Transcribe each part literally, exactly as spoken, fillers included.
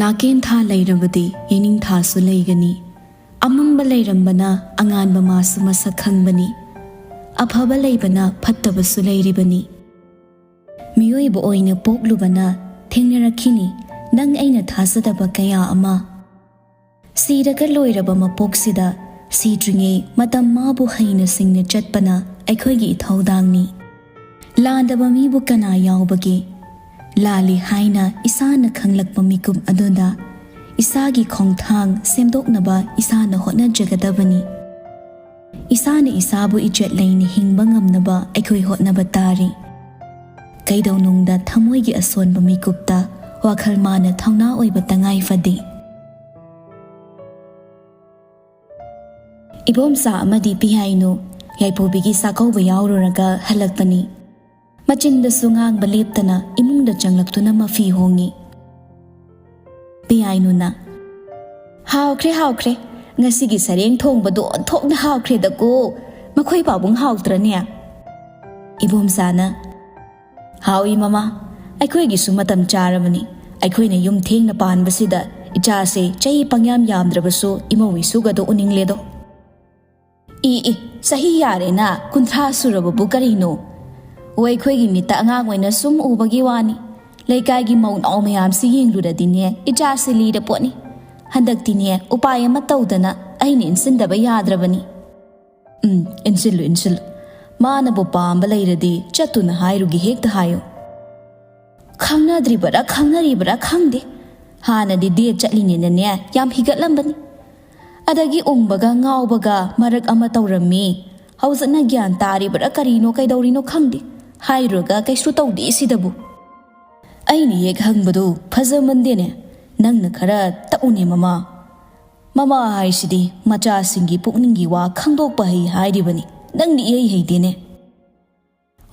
ꯑꯀꯦꯟꯊꯥ ꯂꯩꯔꯕꯗꯤ ꯌꯦꯅꯤꯡꯊꯥꯁꯨ ꯂꯩꯒꯅꯤ꯫ ꯑꯃꯝꯕ ꯂꯩꯔꯝꯕꯅ ꯑꯉꯥꯟꯕ ꯃꯥꯁꯨ ꯃꯁꯛ ꯈꯪꯕꯅꯤ꯫ ꯑꯐꯕ ꯂꯩꯕꯅ ꯐꯠꯇꯕꯁꯨ ꯂꯩꯔꯤꯕꯅꯤ꯫ ꯃꯤꯑꯣꯏꯕ ꯑꯣꯏꯅ ꯄꯣꯛꯂꯨꯕꯅ ꯊꯦꯡꯅꯔꯛꯈꯤꯅꯤ ꯅꯪ ꯑꯩꯅ ꯊꯥꯖꯗꯕ ꯀꯌꯥ ꯑꯃ꯫ ꯁꯤꯔꯒ ꯂꯣꯏꯔꯕ ꯃꯄꯣꯛꯁꯤꯗ ꯁꯤꯗ꯭ꯔꯤꯉꯩ ꯃꯇꯝ ꯃꯥꯕꯨ ꯍꯩꯅ ꯁꯤꯡꯅ ꯆꯠꯄꯅ ꯑꯩꯈꯣꯏꯒꯤ ꯏꯊꯧꯗꯥꯡꯅꯤ꯫ ꯂꯥꯟꯗꯕ ꯃꯤꯕꯨ ꯀꯅꯥ ꯌꯥꯎꯕꯒꯦ? ꯂꯥꯜꯂꯤ ꯍꯥꯏꯅ ꯏꯁꯥꯅ ꯈꯪꯂꯛꯄ ꯃꯤꯀꯨꯞ ꯑꯗꯨꯗ ꯏꯁꯥꯒꯤ ꯈꯣꯡꯊꯥꯡ ꯁꯦꯝꯗꯣꯛꯅꯕ ꯏꯁꯥꯅ ꯍꯣꯠꯅꯖꯒꯗꯕꯅꯤ꯫ ꯏꯁꯥꯅ ꯏꯁꯥꯕꯨ ꯏꯖꯠ ꯂꯩꯅ ꯍꯤꯡꯕ ꯉꯝꯅꯕ ꯑꯩꯈꯣꯏ ꯍꯣꯠꯅꯕ ꯇꯥꯔꯤ꯫ ꯀꯩꯗꯧꯅꯨꯡꯗ ꯊꯃꯣꯏꯒꯤ ꯑꯁꯣꯟꯕ ꯃꯤꯀꯨꯞꯇ ꯋꯥꯈꯜ ꯃꯥꯅ ꯊꯧꯅꯥ ꯑꯣꯏꯕ ꯇꯉꯥꯏ ꯐꯗꯦ꯫ ꯏꯕꯣꯝꯆꯥ ꯑꯃꯗꯤ ꯄꯤꯌꯥꯏꯅꯨ ꯌꯥꯏꯄꯣꯕꯤꯒꯤ ꯆꯥꯛꯀꯧꯕ ꯌꯥꯎꯔꯨꯔꯒ ꯍꯜꯂꯛꯄꯅꯤ꯫ ꯃꯆꯤꯟꯗꯁꯨ ꯉꯥꯡꯕ ꯂꯦꯞꯇꯅ ꯏꯃꯨꯡꯗ ꯆꯪꯂꯛꯇꯨꯅ ꯃꯐꯤ ꯍꯣꯡꯉꯤ꯫ ꯄꯤꯌꯥꯏꯅꯨꯅ, "ꯍꯥꯎꯈ꯭ꯔꯦ, ꯍꯥꯎꯈ꯭ꯔꯦ꯫ ꯉꯁꯤꯒꯤ ꯁꯔꯦꯡ ꯊꯣꯡꯕꯗꯣ ꯑꯣꯟꯊꯣꯛꯅ ꯍꯥꯎꯈ꯭ꯔꯦꯗꯀꯣ꯫ ꯃꯈꯣꯏ ꯄꯥꯕꯨꯡ ꯍꯥꯎꯇ꯭ꯔꯅꯦ?" ꯏꯕꯣꯝꯆꯥꯅ, "ꯍꯥꯎꯏ ꯃꯃꯥ, ꯑꯩꯈꯣꯏꯒꯤꯁꯨ ꯃꯇꯝ ꯆꯥꯔꯕꯅꯤ꯫ ꯑꯩꯈꯣꯏꯅ ꯌꯨꯝ ꯊꯦꯡꯅ ꯄꯥꯟꯕꯁꯤꯗ ꯏꯆꯥꯁꯦ ꯆꯍꯤ ꯄꯪꯌꯥꯝ ꯌꯥꯝꯗ꯭ꯔꯕꯁꯨ ꯏꯃꯧ ꯏꯁꯨꯒꯗꯣ ꯎꯅꯤꯡꯂꯦꯗꯣ꯫ ꯏ, ꯏ, ꯆꯍꯤ ꯌꯥꯔꯦꯅ, ꯀꯨꯟꯊ꯭ꯔꯥ ꯁꯨꯔꯕꯕꯨ ꯀꯔꯤꯅꯣ? ꯑꯣ, ꯑꯩꯈꯣꯏꯒꯤ ꯃꯤꯠꯇ ꯑꯉꯥꯡ ꯑꯣꯏꯅ ꯁꯨꯝ ꯎꯕꯒꯤ ꯋꯥꯅꯤ꯫ ꯂꯩꯀꯥꯏꯒꯤ ꯃꯧ ꯅꯥꯎ ꯃꯌꯥꯝꯁꯤ ꯌꯦꯡꯂꯨꯔꯗꯤꯅꯦ, ꯏꯆꯥꯁꯦ ꯂꯤꯔ ꯄꯣꯠꯅꯤ꯫ ꯍꯟꯗꯛꯇꯤꯅꯦ, ꯎꯄꯥꯏ ꯑꯃ ꯇꯧꯗꯅ ꯑꯩꯅ ꯏꯟꯁꯤꯟꯗꯕ ꯌꯥꯗ꯭ꯔꯕꯅꯤ꯫" "ꯎꯝ, ꯏꯟꯁꯤꯜꯂꯨ, ꯏꯟꯁꯤꯜꯂꯨ꯫ ꯃꯥꯅꯕꯨ ꯄꯥꯝꯕ ꯂꯩꯔꯗꯤ ꯆꯠꯇꯨꯅ ꯍꯥꯏꯔꯨꯒꯦ, ꯍꯦꯛꯇ ꯍꯥꯏꯌꯨ꯫" ꯈꯪꯅꯗ꯭ꯔꯤꯕꯔꯥ ꯈꯪꯅꯔꯤꯕꯔꯥ ꯈꯪꯗꯦ, ꯍꯥꯟꯅꯗꯤ ꯗꯦꯠ ꯆꯠꯂꯤꯅꯦꯅꯅꯦ ꯌꯥꯝ ꯍꯤꯒꯠꯂꯝꯕꯅꯤ꯫ ꯑꯗꯒꯤ ꯎꯪꯕꯒ ꯉꯥꯎꯕꯒ ꯃꯔꯛ ꯑꯃ ꯇꯧꯔꯝꯃꯤ꯫ ꯍꯧꯖꯤꯛꯅ ꯒ꯭ꯌꯥꯟ ꯇꯥꯔꯤꯕꯔꯥ ꯀꯔꯤꯅꯣ ꯀꯩꯗꯧꯔꯤꯅꯣ ꯈꯪꯗꯦ꯫ ꯍꯥꯏꯔꯨꯔꯒ ꯀꯩꯁꯨ ꯇꯧꯗꯦ ꯁꯤꯗꯕꯨ꯫ ꯑꯩꯅ ꯍꯦꯛ ꯍꯪꯕꯗꯨ ꯐꯖꯃꯟꯗꯦꯅꯦ꯫ ꯅꯪꯅ ꯈꯔ ꯇꯛꯎꯅꯦ ꯃꯃꯥ꯫ ꯃꯃꯥ ꯍꯥꯏꯁꯤꯗꯤ ꯃꯆꯥꯁꯤꯡꯒꯤ ꯄꯨꯛꯅꯤꯡꯒꯤ ꯋꯥ ꯈꯪꯗꯣꯛꯄ ꯍꯩ ꯍꯥꯏꯔꯤꯕꯅꯤ꯫ ꯅꯪꯗꯤ ꯏꯍꯩ ꯍꯩꯇꯦꯅꯦ꯫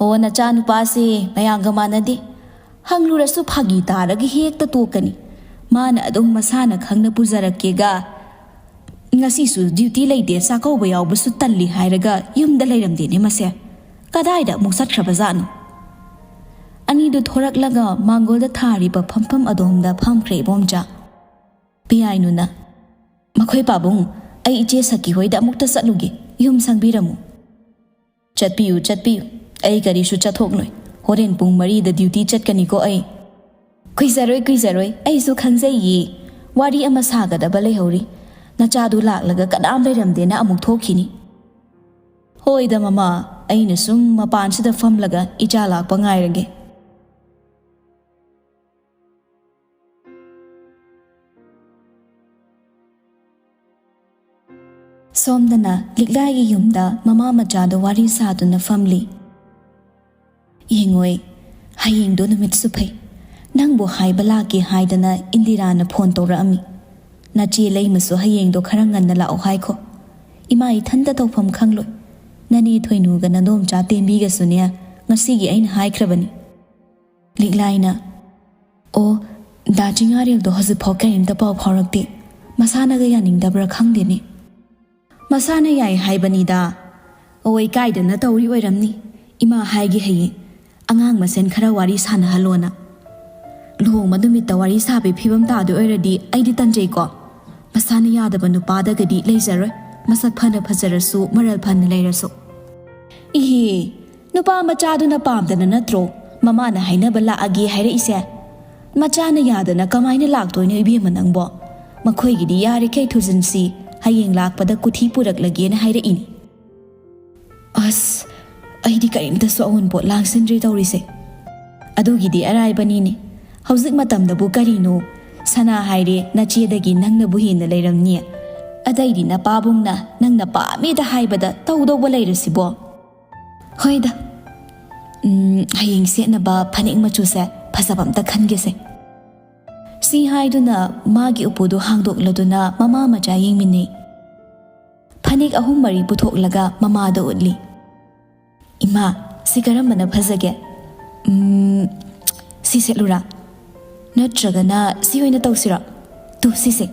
ꯑꯣ, ꯅꯆꯥꯅꯨꯄꯥꯁꯦ ꯃꯌꯥꯝꯒ ꯃꯥꯟꯅꯗꯦ꯫ ꯍꯪꯂꯨꯔꯁꯨ ꯐꯥꯒꯤ ꯇꯥꯔꯒ ꯍꯦꯛꯇ ꯇꯣꯛꯀꯅꯤ꯫ ꯃꯥꯅ ꯑꯗꯨꯝ ꯃꯁꯥꯅ ꯈꯪꯅ ꯄꯨꯖꯔꯛꯀꯦꯒ꯫ ꯉꯁꯤꯁꯨ ꯗ꯭ꯌꯨꯇꯤ ꯂꯩꯇꯦ, ꯆꯥꯛꯀꯧꯕ ꯌꯥꯎꯕꯁꯨ ꯇꯜꯂꯤ ꯍꯥꯏꯔꯒ ꯌꯨꯝꯗ ꯂꯩꯔꯝꯗꯦꯅꯦ ꯃꯁꯦ꯫ ꯀꯗꯥꯏꯗ ꯑꯃꯨꯛ ꯆꯠꯈ꯭ꯔꯕꯖꯥꯠꯅꯣ? ꯑꯅꯤꯗꯨ ꯊꯣꯔꯛꯂꯒ ꯃꯥꯡꯒꯣꯜꯗ ꯊꯥꯔꯤꯕ ꯐꯝꯐꯝ ꯑꯗꯣꯝꯗ ꯐꯝꯈ꯭ꯔꯦ ꯏꯕꯣꯝꯆꯥ꯫ ꯄꯤꯌꯥꯏꯅꯨꯅ, "ꯃꯈꯣꯏ ꯄꯥꯕꯨꯡ, ꯑꯩ ꯏꯆꯦ ꯁꯈꯤ ꯍꯣꯏꯗ ꯑꯃꯨꯛꯇ ꯆꯠꯂꯨꯒꯦ, ꯌꯨꯝ ꯁꯪꯕꯤꯔꯝꯃꯨ꯫" "ꯆꯠꯄꯤꯌꯨ, ꯆꯠꯄꯤꯌꯨ, ꯑꯩ ꯀꯔꯤꯁꯨ ꯆꯠꯊꯣꯛꯂꯣꯏ꯫ ꯍꯣꯔꯦꯟ ꯄꯨꯡ ꯃꯔꯤꯗ ꯗ꯭ꯌꯨꯇꯤ ꯆꯠꯀꯅꯤꯀꯣ ꯑꯩ꯫" "ꯀꯨꯏꯖꯔꯣꯏ, ꯀꯨꯏꯖꯔꯣꯏ, ꯑꯩꯁꯨ ꯈꯪꯖꯩꯌꯦ꯫ ꯋꯥꯔꯤ ꯑꯃ ꯁꯥꯒꯗꯕ ꯂꯩꯍꯧꯔꯤ꯫ ꯅꯆꯥꯗꯨ ꯂꯥꯛꯂꯒ ꯀꯅꯥꯝ ꯂꯩꯔꯝꯗꯦꯅ ꯑꯃꯨꯛ ꯊꯣꯛꯈꯤꯅꯤ꯫" "ꯍꯣꯏꯗ ꯃꯃꯥ, ꯑꯩꯅ ꯁꯨꯝ ꯃꯄꯥꯟꯁꯤꯗ ꯐꯝꯂꯒ ꯏꯆꯥ ꯂꯥꯛꯄ ꯉꯥꯏꯔꯒꯦ꯫" ꯁꯣꯝꯗꯅ ꯂꯤꯛꯂꯥꯏꯒꯤ ꯌꯨꯝꯗ ꯃꯃꯥ ꯃꯆꯥꯗꯣ ꯋꯥꯔꯤ ꯁꯥꯗꯨꯅ ꯐꯝꯂꯤ꯫ "ꯌꯦꯡꯉꯣꯏ, ꯍꯌꯦꯡꯗꯣ ꯅꯨꯃꯤꯠꯁꯨ ꯐꯩ꯫ ꯅꯪꯕꯨ ꯍꯥꯏꯕ ꯂꯥꯛꯀꯦ ꯍꯥꯏꯗꯅ ꯏꯟꯗꯤꯔꯥꯅ ꯐꯣꯟ ꯇꯧꯔꯛꯑꯝꯃꯤ꯫ ꯅꯆꯦ ꯂꯩꯃꯁꯨ ꯍꯌꯦꯡꯗꯣ ꯈꯔ ꯉꯟꯅ ꯂꯥꯛꯑꯣ ꯍꯥꯏꯈꯣ꯫ ꯏꯃꯥ ꯏꯊꯟꯇ ꯇꯧꯐꯝ ꯈꯪꯂꯣꯏ꯫ ꯅꯅꯦ ꯊꯣꯏꯅꯨꯒ ꯅꯗꯣꯝꯆꯥ ꯇꯦꯝꯕꯤꯒꯁꯨꯅꯦ ꯉꯁꯤꯒꯤ ꯑꯩꯅ ꯍꯥꯏꯈ꯭ꯔꯕꯅꯤ꯫" ꯂꯤꯛꯂꯥꯏꯅ, "ꯑꯣ, ꯗꯥ ꯆꯤꯉꯥꯔꯦꯜꯗꯣ ꯍꯧꯖꯤꯛꯐꯥꯎ ꯀꯔꯤꯝꯇ ꯄꯥꯎ ꯐꯥꯎꯔꯛꯇꯦ꯫ ꯃꯁꯥꯅꯒ ꯌꯥꯅꯤꯡꯗꯕ꯭ꯔꯥ ꯈꯪꯗꯦꯅꯦ꯫" "ꯃꯁꯥꯅ ꯌꯥꯏ ꯍꯥꯏꯕꯅꯤꯗ꯫ ꯑꯣꯏ ꯀꯥꯏꯗꯅ ꯇꯧꯔꯤ ꯑꯣꯏꯔꯝꯅꯤ꯫ ꯏꯃꯥ ꯍꯥꯏꯒꯦ ꯍꯌꯦꯡ꯫ ꯑꯉꯥꯡ ꯃꯁꯦꯟ ꯈꯔ ꯋꯥꯔꯤ ꯁꯥꯟꯅꯍꯜꯂꯣꯅ꯫ ꯂꯨꯍꯣꯡꯕ ꯅꯨꯃꯤꯠꯇ ꯋꯥꯔꯤ ꯁꯥꯕꯒꯤ ꯐꯤꯕꯝ ꯇꯥꯗꯣꯏ ꯑꯣꯏꯔꯗꯤ ꯑꯩꯗꯤ ꯇꯟꯖꯩꯀꯣ꯫ ꯃꯁꯥꯅ ꯌꯥꯗꯕ ꯅꯨꯄꯥꯗꯒꯗꯤ ꯂꯩꯖꯔꯣꯏ꯫ ꯃꯁꯛ ꯐꯅ ꯐꯖꯔꯁꯨ ꯃꯔꯜ ꯐꯅ ꯂꯩꯔꯁꯨ꯫" "ꯏꯍꯦ, ꯅꯨꯄꯥ ꯃꯆꯥꯗꯨꯅ ꯄꯥꯝꯗꯅ ꯅꯠꯇ꯭ꯔꯣ ꯃꯃꯥꯅ ꯍꯥꯏꯅꯕ ꯂꯥꯛꯑꯒꯦ ꯍꯥꯏꯔꯛꯏꯁꯦ? ꯃꯆꯥꯅ ꯌꯥꯗꯅ ꯀꯃꯥꯏꯅ ꯂꯥꯛꯇꯣꯏꯅꯣ ꯏꯕꯦꯝꯃ ꯅꯪꯕꯣ? ꯃꯈꯣꯏꯒꯤꯗꯤ ꯌꯥꯔꯤꯈꯩ ꯊꯨꯖꯤꯟꯁꯤ, ꯍꯌꯦꯡ ꯂꯥꯛꯄꯗ ꯀꯨꯊꯤ ꯄꯨꯔꯛꯂꯒꯦꯅ ꯍꯥꯏꯔꯛꯏꯅꯤ꯫" ꯑꯁ, ꯑꯩꯗꯤ ꯀꯔꯤꯝꯇꯁꯨ ꯑꯑꯣꯟꯄꯣꯠ ꯂꯥꯡꯁꯤꯟꯗ꯭ꯔꯤ ꯇꯧꯔꯤꯁꯦ꯫ ꯑꯗꯨꯒꯤꯗꯤ ꯑꯔꯥꯏꯕꯅꯤꯅꯦ꯫ ꯍꯧꯖꯤꯛ ꯃꯇꯝꯗꯕꯨ ꯀꯔꯤꯅꯣ? ꯁꯅꯥ ꯍꯥꯏꯔꯦ, ꯅꯆꯦꯗꯒꯤ ꯅꯪꯅꯕꯨ ꯍꯦꯟꯅ ꯂꯩꯔꯝꯅꯤ꯫ ꯑꯇꯩꯗꯤ ꯅꯄꯥꯕꯨꯡꯅ ꯅꯪꯅ ꯄꯥꯝꯃꯦꯗ ꯍꯥꯏꯕꯗ ꯇꯧꯗꯧꯕ ꯂꯩꯔꯁꯤꯕꯣ꯫ ꯍꯣꯏꯗ, ꯎꯝ, ꯍꯌꯦꯡ ꯁꯦꯠꯅꯕ ꯐꯅꯦꯛ ꯃꯆꯨꯁꯦ ꯐꯖꯕ ꯑꯝꯇ ꯈꯟꯒꯦꯁꯦ꯫ ꯁꯤ ꯍꯥꯏꯗꯨꯅ ꯃꯥꯒꯤ ꯎꯄꯨꯗꯨ ꯍꯥꯡꯗꯣꯛꯂꯗꯨꯅ ꯃꯃꯥ ꯃꯆꯥ ꯌꯦꯡꯃꯤꯟꯅꯩ꯫ ꯐꯅꯦꯛ ꯑꯍꯨꯝ ꯃꯔꯤ ꯄꯨꯊꯣꯛꯂꯒ ꯃꯃꯥꯗ ꯎꯠꯂꯤ꯫ "ꯏꯃꯥ, ꯁꯤ ꯀꯔꯝꯕꯅ ꯐꯖꯒꯦ? ꯎꯝ, ꯁꯤ ꯁꯦꯠꯂꯨꯔꯥ? ꯅꯠꯇ꯭ꯔꯒꯅ ꯁꯤ ꯑꯣꯏꯅ ꯇꯧꯁꯤꯔꯣ? ꯇꯨ, ꯁꯤꯁꯦ꯫"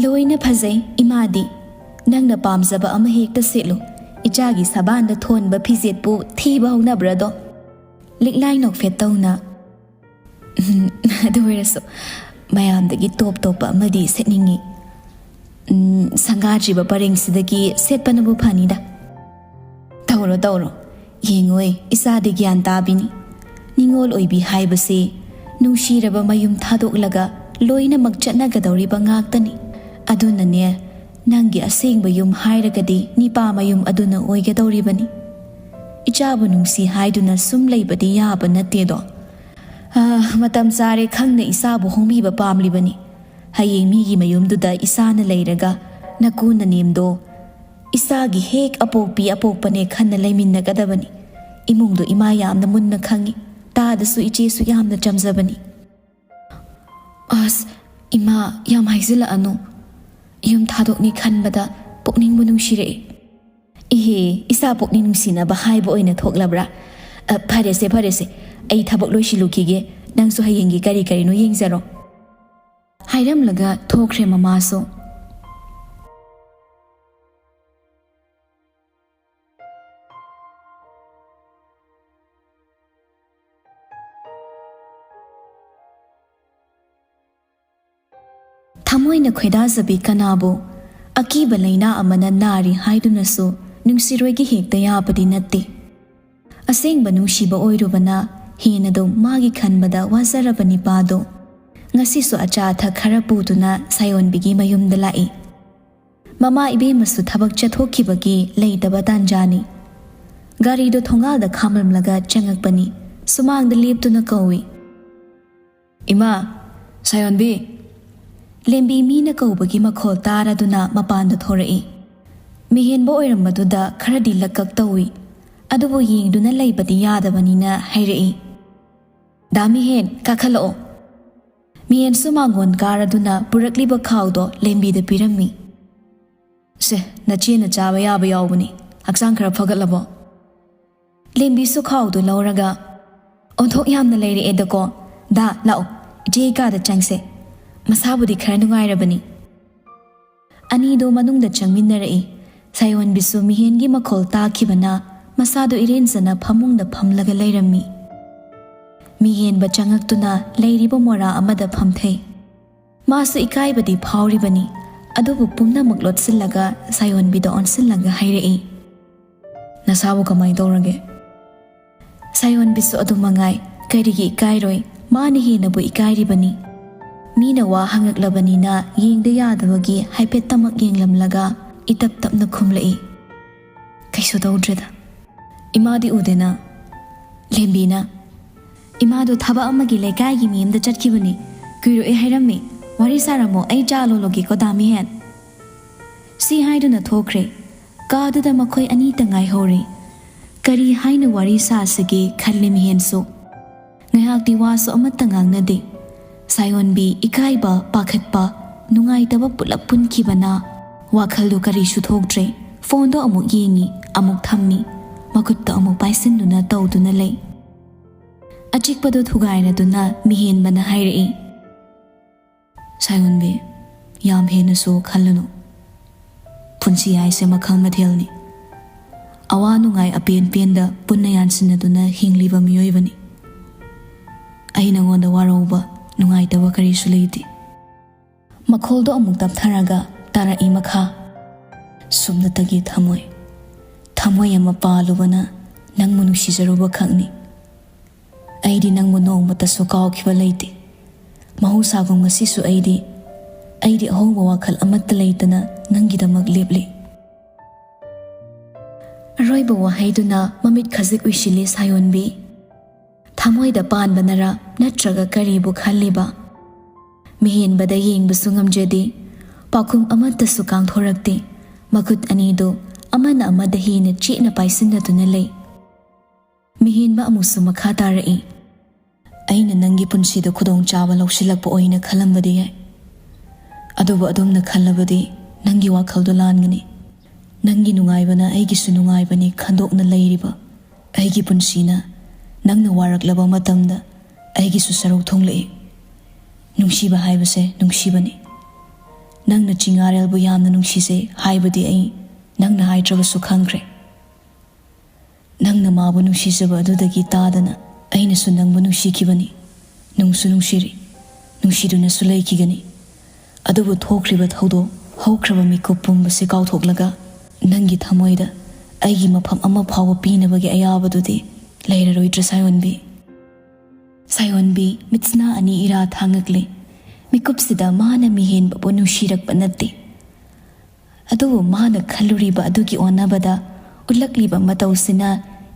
"ꯂꯣꯏꯅ ꯐꯖꯩ, ꯏꯃꯥꯗꯤ꯫ ꯅꯪꯅ ꯄꯥꯝꯖꯕ ꯑꯃ ꯍꯦꯛꯇ ꯁꯦꯠꯂꯨ꯫ ꯏꯆꯥꯒꯤ ꯁꯕꯥꯟꯗ ꯊꯣꯟꯕ ꯐꯤꯖꯦꯠꯄꯨ ꯊꯤꯕ ꯍꯧꯅꯕ꯭ꯔꯗꯣ?" ꯂꯤꯛꯂꯥꯏ ꯅꯣꯛꯐꯦꯠ ꯇꯧꯅ, "ꯎꯝ, ꯑꯗꯨ ꯑꯣꯏꯔꯁꯨ ꯃꯌꯥꯝꯗꯒꯤ ꯇꯣꯞ ꯇꯣꯞꯄ ꯑꯃꯗꯤ ꯁꯦꯠꯅꯤꯡꯉꯤ꯫ ꯎꯝ, ꯁꯪꯒꯥꯗ꯭ꯔꯤꯕ ꯄꯔꯦꯡꯁꯤꯗꯒꯤ ꯁꯦꯠꯄꯅꯕꯨ ꯐꯅꯤꯗ꯫ "ꯇꯧꯔꯣ, ꯇꯧꯔꯣ꯫ ꯌꯦꯡꯉꯣꯏ, ꯏꯆꯥꯗꯤ ꯒ꯭ꯌꯥꯟ ꯇꯥꯕꯤꯅꯤ꯫ ꯅꯤꯉꯣꯜ ꯑꯣꯏꯕꯤ ꯍꯥꯏꯕꯁꯤ ꯅꯨꯡꯁꯤꯔꯕ ꯃꯌꯨꯝ ꯊꯥꯗꯣꯛꯂꯒ ꯂꯣꯏꯅꯃꯛ ꯆꯠꯅꯒꯗꯧꯔꯤꯕ ꯉꯥꯛꯇꯅꯤ꯫ ꯑꯗꯨꯅꯅꯦ, ꯅꯪꯒꯤ ꯑꯁꯦꯡꯕ ꯌꯨꯝ ꯍꯥꯏꯔꯒꯗꯤ ꯅꯤꯄꯥ ꯃꯌꯨꯝ ꯑꯗꯨꯅ ꯑꯣꯏꯒꯗꯧꯔꯤꯕꯅꯤ꯫ ꯏꯆꯥꯕꯨ ꯅꯨꯡꯁꯤ ꯍꯥꯏꯗꯨꯅ ꯁꯨꯝ ꯂꯩꯕꯗꯤ ꯌꯥꯕ ꯅꯠꯇꯦꯗꯣ꯫ ꯑꯥ, ꯃꯇꯝ ꯆꯥꯔꯦ ꯈꯪꯅ ꯏꯆꯥꯕꯨ ꯍꯣꯡꯕꯤꯕ ꯄꯥꯝꯂꯤꯕꯅꯤ꯫ ꯍꯌꯦꯡ ꯃꯤꯒꯤ ꯃꯌꯨꯝꯗꯨꯗ ꯏꯆꯥꯅ ꯂꯩꯔꯒ ꯅꯀꯨ ꯅꯅꯦꯝꯗꯣ ꯏꯆꯥꯒꯤ ꯍꯦꯛ ꯑꯄꯣꯛꯄꯤ ꯑꯄꯣꯛꯄꯅꯦ ꯈꯟꯅ ꯂꯩꯃꯤꯟꯅꯒꯗꯕꯅꯤ꯫ ꯏꯃꯨꯡꯗꯣ ꯏꯃꯥ ꯌꯥꯝꯅ ꯃꯨꯟꯅ ꯈꯪꯏ꯫ ꯇꯥꯗꯁꯨ ꯏꯆꯦꯁꯨ ꯌꯥꯝꯅ ꯆꯝꯖꯕꯅꯤ꯫" "ꯑꯁ, ꯏꯃꯥ, ꯌꯥꯝ ꯍꯥꯏꯖꯤꯜꯂꯛꯑꯅꯨ꯫ ꯌꯨꯝ ꯊꯥꯗꯣꯛꯅꯤ ꯈꯟꯕꯗ ꯄꯨꯛꯅꯤꯡꯕꯨ ꯅꯨꯡꯁꯤꯔꯛꯏ꯫" "ꯏꯍꯦ, ꯏꯆꯥ ꯄꯨꯛꯅꯤꯡ ꯅꯨꯡꯁꯤꯅꯕ ꯍꯥꯏꯕ ꯑꯣꯏꯅ ꯊꯣꯛꯂꯕ꯭ꯔꯥ? ꯑ, ꯐꯔꯦꯁꯦ, ꯐꯔꯦꯁꯦ, ꯑꯩ ꯊꯕꯛ ꯂꯣꯏꯁꯤꯜꯂꯨꯈꯤꯒꯦ꯫ ꯅꯪꯁꯨ ꯍꯌꯦꯡꯒꯤ ꯀꯔꯤ ꯀꯔꯤꯅꯣ ꯌꯦꯡꯖꯔꯣ꯫" ꯍꯥꯏꯔꯝꯂꯒ ꯊꯣꯛꯈ꯭ꯔꯦ ꯃꯃꯥꯁꯨ꯫ ꯊꯃꯣꯏꯅ ꯈꯣꯏꯗꯥꯖꯕꯤ ꯀꯅꯥꯕꯨ ꯑꯀꯤꯕ ꯂꯥꯏꯅꯥ ꯑꯃꯅ ꯅꯥꯔꯤ ꯍꯥꯏꯗꯨꯅꯁꯨ ꯅꯨꯡꯁꯤꯔꯣꯏꯒꯤ ꯍꯦꯛꯇ ꯌꯥꯕꯗꯤ ꯅꯠꯇꯦ꯫ ꯑꯁꯦꯡꯕ ꯅꯨꯡꯁꯤꯕ ꯑꯣꯏꯔꯨꯕꯅ ꯍꯦꯟꯅꯗꯨꯝ ꯃꯥꯒꯤ ꯈꯟꯕꯗ ꯋꯥꯖꯔꯕ ꯅꯤꯄꯥꯗꯣ ꯉꯁꯤꯁꯨ ꯑꯆꯥ ꯑꯊꯛ ꯈꯔ ꯄꯨꯗꯨꯅ ꯁꯥꯌꯣꯟꯕꯤꯒꯤ ꯃꯌꯨꯝꯗ ꯂꯥꯛꯏ꯫ ꯃꯃꯥ ꯏꯕꯦꯝꯃꯁꯨ ꯊꯕꯛ ꯆꯠꯊꯣꯛꯈꯤꯕꯒꯤ ꯂꯩꯇꯕ ꯇꯥꯟꯖꯥꯅꯤ꯫ ꯒꯥꯔꯤꯗꯣ ꯊꯣꯡꯒꯥꯜꯗ ꯈꯥꯝꯂꯝꯂꯒ ꯆꯪꯉꯛꯄꯅꯤ꯫ ꯁꯨꯃꯥꯡꯗ ꯂꯦꯞꯇꯨꯅ ꯀꯧꯏ꯫ "ꯏꯃꯥ, ꯁꯥꯌꯣꯟꯕꯤ!" ꯂꯦꯝꯕꯤ ꯃꯤꯅ ꯀꯧꯕꯒꯤ ꯃꯈꯣꯜ ꯇꯥꯔꯗꯨꯅ ꯃꯄꯥꯟꯗ ꯊꯣꯔꯛꯏ꯫ ꯃꯤꯍꯦꯟꯕ ꯑꯣꯏꯔꯝꯕꯗꯨꯗ ꯈꯔꯗꯤ ꯂꯛꯀꯛ ꯇꯧꯏ꯫ ꯑꯗꯨꯕꯨ ꯌꯦꯡꯗꯨꯅ ꯂꯩꯕꯗꯤ ꯌꯥꯗꯕꯅꯤꯅ ꯍꯥꯏꯔꯛꯏ, "ꯗꯥ ꯃꯤꯍꯦꯟ, ꯀꯥꯈꯠꯂꯛꯑꯣ꯫" ꯃꯤꯍꯦꯟꯁꯨ ꯃꯥꯡꯒꯣꯟ ꯀꯥꯔꯗꯨꯅ ꯄꯨꯔꯛꯂꯤꯕ ꯈꯥꯎꯗꯣ ꯂꯦꯝꯕꯤꯗ ꯄꯤꯔꯝꯃꯤ꯫ "ꯁꯦ, ꯅꯆꯦꯅ ꯆꯥꯕ ꯌꯥꯕ ꯌꯥꯎꯕꯅꯤ꯫ ꯍꯛꯆꯥꯡ ꯈꯔ ꯐꯒꯠꯂꯕꯣ?" ꯂꯦꯝꯕꯤꯁꯨ ꯈꯥꯎꯗꯨ ꯂꯧꯔꯒ, "ꯑꯣꯟꯊꯣꯛ ꯌꯥꯝꯅ ꯂꯩꯔꯛꯑꯦꯗꯀꯣ꯫ ꯗꯥ, ꯂꯥꯛꯑꯣ, ꯏꯆꯦ ꯀꯥꯗ ꯆꯪꯁꯦ꯫ ꯃꯁꯥꯕꯨꯗꯤ ꯈꯔ ꯅꯨꯡꯉꯥꯏꯔꯕꯅꯤ꯫" ꯑꯅꯤꯗꯨ ꯃꯅꯨꯡꯗ ꯆꯪꯃꯤꯟꯅꯔꯛꯏ꯫ ꯁꯥꯌꯣꯟꯕꯤꯁꯨ ꯃꯤꯍꯦꯟꯒꯤ ꯃꯈꯣꯜ ꯇꯥꯈꯤꯕꯅ ꯃꯁꯥꯗꯨ ꯏꯔꯦꯟꯖꯅ ꯐꯃꯨꯡꯗ ꯐꯝꯂꯒ ꯂꯩꯔꯝꯃꯤ꯫ ꯃꯤꯍꯦꯟꯕ ꯆꯪꯉꯛꯇꯨꯅ ꯂꯩꯔꯤꯕ ꯃꯣꯔꯥ ꯑꯃꯗ ꯐꯝꯊꯩ꯫ ꯃꯥꯁꯨ ꯏꯀꯥꯏꯕꯗꯤ ꯐꯥꯎꯔꯤꯕꯅꯤ, ꯑꯗꯨꯕꯨ ꯄꯨꯝꯅꯃꯛ ꯂꯣꯠꯁꯤꯜꯂꯒ ꯁꯥꯌꯣꯟꯕꯤꯗ ꯑꯣꯟꯁꯤꯜꯂꯒ ꯍꯥꯏꯔꯛꯏ, "ꯅꯁꯥꯕꯨ ꯀꯃꯥꯏ ꯇꯧꯔꯒꯦ?" ꯁꯥꯌꯣꯟꯕꯤꯁꯨ ꯑꯗꯨ ꯃꯉꯥꯏ, ꯀꯔꯤꯒꯤ ꯏꯀꯥꯏꯔꯣꯏ? ꯃꯥꯅ ꯍꯦꯟꯅꯕꯨ ꯏꯀꯥꯏꯔꯤꯕꯅꯤ꯫ ꯃꯤꯅ ꯋꯥ ꯍꯪꯉꯛꯂꯕꯅꯤꯅ ꯌꯦꯡꯗ ꯌꯥꯗꯕꯒꯤ ꯍꯥꯏꯐꯦꯠꯇꯃꯛ ꯌꯦꯡꯂꯝꯂꯒ ꯏꯇꯞ ꯇꯞꯅ ꯈꯨꯝꯂꯛꯏ, "ꯀꯩꯁꯨ ꯇꯧꯗ꯭ꯔꯦꯗ꯫ ꯏꯃꯥꯗꯤ ꯎꯗꯦꯅ?" ꯂꯦꯝꯕꯤꯅ, "ꯏꯃꯥꯗꯣ ꯊꯕꯛ ꯑꯃꯒꯤ ꯂꯩꯀꯥꯏꯒꯤ ꯃꯤ ꯑꯃꯗ ꯆꯠꯈꯤꯕꯅꯤ꯫ ꯀꯨꯏꯔꯣꯏ ꯍꯥꯏꯔꯝꯃꯤ꯫ ꯋꯥꯔꯤ ꯁꯥꯔꯝꯃꯣ, ꯑꯩ ꯆꯥ ꯂꯣꯜꯂꯨꯒꯦꯀꯣ, ꯗꯥ ꯃꯤꯍꯦꯟ꯫" ꯁꯤ ꯍꯥꯏꯗꯨꯅ ꯊꯣꯛꯈ꯭ꯔꯦ꯫ ꯀꯥꯗꯨꯗ ꯃꯈꯣꯏ ꯑꯅꯤꯇ ꯉꯥꯏꯍꯧꯔꯦ꯫ ꯀꯔꯤ ꯍꯥꯏꯅ ꯋꯥꯔꯤ ꯁꯥꯁꯤꯒꯦ ꯈꯜꯂꯦ ꯃꯤꯍꯦꯟꯁꯨ꯫ ꯉꯥꯏꯍꯥꯛꯇꯤ ꯋꯥꯁꯨ ꯑꯃꯠꯇ ꯉꯥꯡꯅꯗꯦ꯫ ꯁꯥꯌꯣꯟꯕꯤ ꯏꯀꯥꯏꯕ, ꯄꯥꯈꯠꯄ, ꯅꯨꯡꯉꯥꯏꯇꯕ ꯄꯨꯂꯞ ꯄꯨꯟꯈꯤꯕꯅ ꯋꯥꯈꯜꯗꯨ ꯀꯔꯤꯁꯨ ꯊꯣꯛꯇ꯭ꯔꯦ꯫ ꯐꯣꯟꯗꯣ ꯑꯃꯨꯛ ꯌꯦꯡꯉꯤ, ꯑꯃꯨꯛ ꯊꯝꯃꯤ, ꯃꯈꯨꯠꯇ ꯑꯃꯨꯛ ꯄꯥꯏꯁꯤꯟꯗꯨꯅ ꯇꯧꯗꯨꯅ ꯂꯩ꯫ ꯑꯆꯤꯛꯄꯗꯨ ꯊꯨꯒꯥꯏꯔꯗꯨꯅ ꯃꯤꯍꯦꯟꯕꯅ ꯍꯥꯏꯔꯛꯏ, "ꯁꯥꯌꯣꯟꯕꯤ, ꯌꯥꯝ ꯍꯦꯟꯅꯁꯨ ꯈꯜꯂꯨꯅꯨ꯫ ꯄꯨꯟꯁꯤ ꯍꯥꯏꯁꯦ ꯃꯈꯜ ꯃꯊꯦꯜꯅꯤ꯫ ꯑꯋꯥ ꯅꯨꯡꯉꯥꯏ ꯑꯄꯦꯟ ꯄꯦꯟꯗ ꯄꯨꯟꯅ ꯌꯥꯟꯁꯤꯟꯅꯗꯨꯅ ꯍꯤꯡꯂꯤꯕ ꯃꯤꯑꯣꯏꯕꯅꯤ꯫ ꯑꯩ ꯅꯉꯣꯟꯗ ꯋꯥꯔꯧꯕ, ꯅꯨꯡꯉꯥꯏꯇꯕ ꯀꯔꯤꯁꯨ ꯂꯩꯇꯦ꯫" ꯃꯈꯣꯜꯗꯣ ꯑꯃꯨꯛ ꯇꯞꯊꯔꯒ ꯇꯥꯔꯛꯏ ꯃꯈꯥ, "ꯁꯨꯞꯅꯇꯒꯤ ꯊꯝꯃꯣꯏ, ꯊꯝꯃꯣꯏ ꯑꯃ ꯄꯥꯜꯂꯨꯕꯅ ꯅꯪꯕꯨ ꯅꯨꯡꯁꯤꯖꯔꯨꯕ ꯈꯛꯅꯤ꯫ ꯑꯩꯗꯤ ꯅꯪꯕꯨ ꯅꯣꯡꯃꯇꯁꯨ ꯀꯥꯎꯈꯤꯕ ꯂꯩꯇꯦ꯫ ꯃꯍꯧꯁꯥꯒꯨꯝ ꯉꯁꯤꯁꯨ ꯑꯩꯗꯤ, ꯑꯩꯗꯤ ꯑꯍꯣꯡꯕ ꯋꯥꯈꯜ ꯑꯃꯠꯇ ꯂꯩꯇꯅ ꯅꯪꯒꯤꯗꯃꯛ ꯂꯦꯞꯂꯤ꯫" ꯑꯔꯣꯏꯕ ꯋꯥꯍꯩꯗꯨꯅ ꯃꯃꯤꯠ ꯈꯖꯤꯛ ꯎꯏꯁꯤꯜꯂꯤ ꯁꯥꯌꯣꯟꯕꯤ꯫ ꯊꯃꯣꯏꯗ ꯄꯥꯟꯕꯅꯔꯥ ꯅꯠꯇ꯭ꯔꯒ ꯀꯔꯤꯕꯨ ꯈꯜꯂꯤꯕ? ꯃꯤꯍꯦꯟꯕꯗ ꯌꯦꯡꯕꯁꯨ ꯉꯝꯖꯗꯦ꯫ ꯄꯥꯎꯈꯨꯝ ꯑꯃꯠꯇꯁꯨ ꯀꯥꯡꯊꯣꯔꯛꯇꯦ꯫ ꯃꯈꯨꯠ ꯑꯅꯤꯗꯨ ꯑꯃꯅ ꯑꯃꯗ ꯍꯦꯟꯅ ꯆꯦꯠꯅ ꯄꯥꯏꯁꯤꯟꯅꯗꯨꯅ ꯂꯩ꯫ ꯃꯤꯍꯦꯟꯕ ꯑꯃꯨꯛꯁꯨ ꯃꯈꯥ ꯇꯥꯔꯛꯏ, "ꯑꯩꯅ ꯅꯪꯒꯤ ꯄꯨꯟꯁꯤꯗ ꯈꯨꯗꯣꯡꯆꯥꯕ ꯂꯧꯁꯤꯜꯂꯛꯄ ꯑꯣꯏꯅ ꯈꯜꯂꯝꯕꯗꯤ ꯌꯥꯏ꯫ ꯑꯗꯨꯕꯨ ꯑꯗꯣꯝꯅ ꯈꯜꯂꯕꯗꯤ ꯅꯪꯒꯤ ꯋꯥꯈꯜꯗꯣ ꯂꯥꯟꯒꯅꯤ꯫ ꯅꯪꯒꯤ ꯅꯨꯡꯉꯥꯏꯕꯅ ꯑꯩꯒꯤꯁꯨ ꯅꯨꯡꯉꯥꯏꯕꯅꯤ ꯈꯟꯗꯣꯛꯅ ꯂꯩꯔꯤꯕ ꯑꯩꯒꯤ ꯄꯨꯟꯁꯤꯅ ꯅꯪꯅ ꯋꯥꯔꯛꯂꯕ ꯃꯇꯝꯗ ꯑꯩꯒꯤꯁꯨ ꯁꯔꯨꯛ ꯊꯣꯡꯂꯛꯏ꯫ ꯅꯨꯡꯁꯤꯕ ꯍꯥꯏꯕꯁꯦ ꯅꯨꯡꯁꯤꯕꯅꯤ꯫ ꯅꯪꯅ ꯆꯤꯡꯉꯥꯔꯦꯜꯕꯨ ꯌꯥꯝꯅ ꯅꯨꯡꯁꯤꯖꯩ ꯍꯥꯏꯕꯗꯤ ꯑꯩ ꯅꯪꯅ ꯍꯥꯏꯗ꯭ꯔꯕꯁꯨ ꯈꯪꯈ꯭ꯔꯦ꯫ ꯅꯪꯅ ꯃꯥꯕꯨ ꯅꯨꯡꯁꯤꯖꯕ ꯑꯗꯨꯗꯒꯤ ꯇꯥꯗꯅ ꯑꯩꯅꯁꯨ ꯅꯪꯕꯨ ꯅꯨꯡꯁꯤꯈꯤꯕꯅꯤ꯫ ꯅꯨꯡꯁꯨ ꯅꯨꯡꯁꯤꯔꯤ, ꯅꯨꯡꯁꯤꯗꯨꯅꯁꯨ ꯂꯩꯈꯤꯒꯅꯤ꯫ ꯑꯗꯨꯕꯨ ꯊꯣꯛꯈ꯭ꯔꯤꯕ ꯊꯧꯗꯣꯛ, ꯍꯧꯈ꯭ꯔꯕ ꯃꯤꯀꯨꯞ ꯄꯨꯝꯕꯁꯤ ꯀꯥꯎꯊꯣꯛꯂꯒ ꯅꯪꯒꯤ ꯊꯃꯣꯏꯗ ꯑꯩꯒꯤ ꯃꯐꯝ ꯑꯃ ꯐꯥꯎꯕ ꯄꯤꯅꯕꯒꯤ ꯑꯌꯥꯕꯗꯨꯗꯤ ꯂꯩꯔꯔꯣꯏꯗ꯭ꯔꯥ, ꯁꯥꯌꯣꯟꯕꯤ? ꯁꯥꯌꯣꯟꯕꯤ ꯃꯤꯠꯁꯅꯥ ꯑꯅꯤ ꯏꯔꯥ ꯊꯥꯡꯉꯛꯂꯦ꯫ ꯃꯤꯀꯨꯞꯁꯤꯗ ꯃꯥꯅ ꯃꯤꯍꯦꯟꯕꯕꯨ ꯅꯨꯡꯁꯤꯔꯛꯄ ꯅꯠꯇꯦ꯫ ꯑꯗꯨꯕꯨ ꯃꯥꯅ ꯈꯜꯂꯨꯔꯤꯕ ꯑꯗꯨꯒꯤ ꯑꯣꯟꯅꯕꯗ ꯎꯠꯂꯛꯂꯤꯕ ꯃꯇꯧꯁꯤꯅ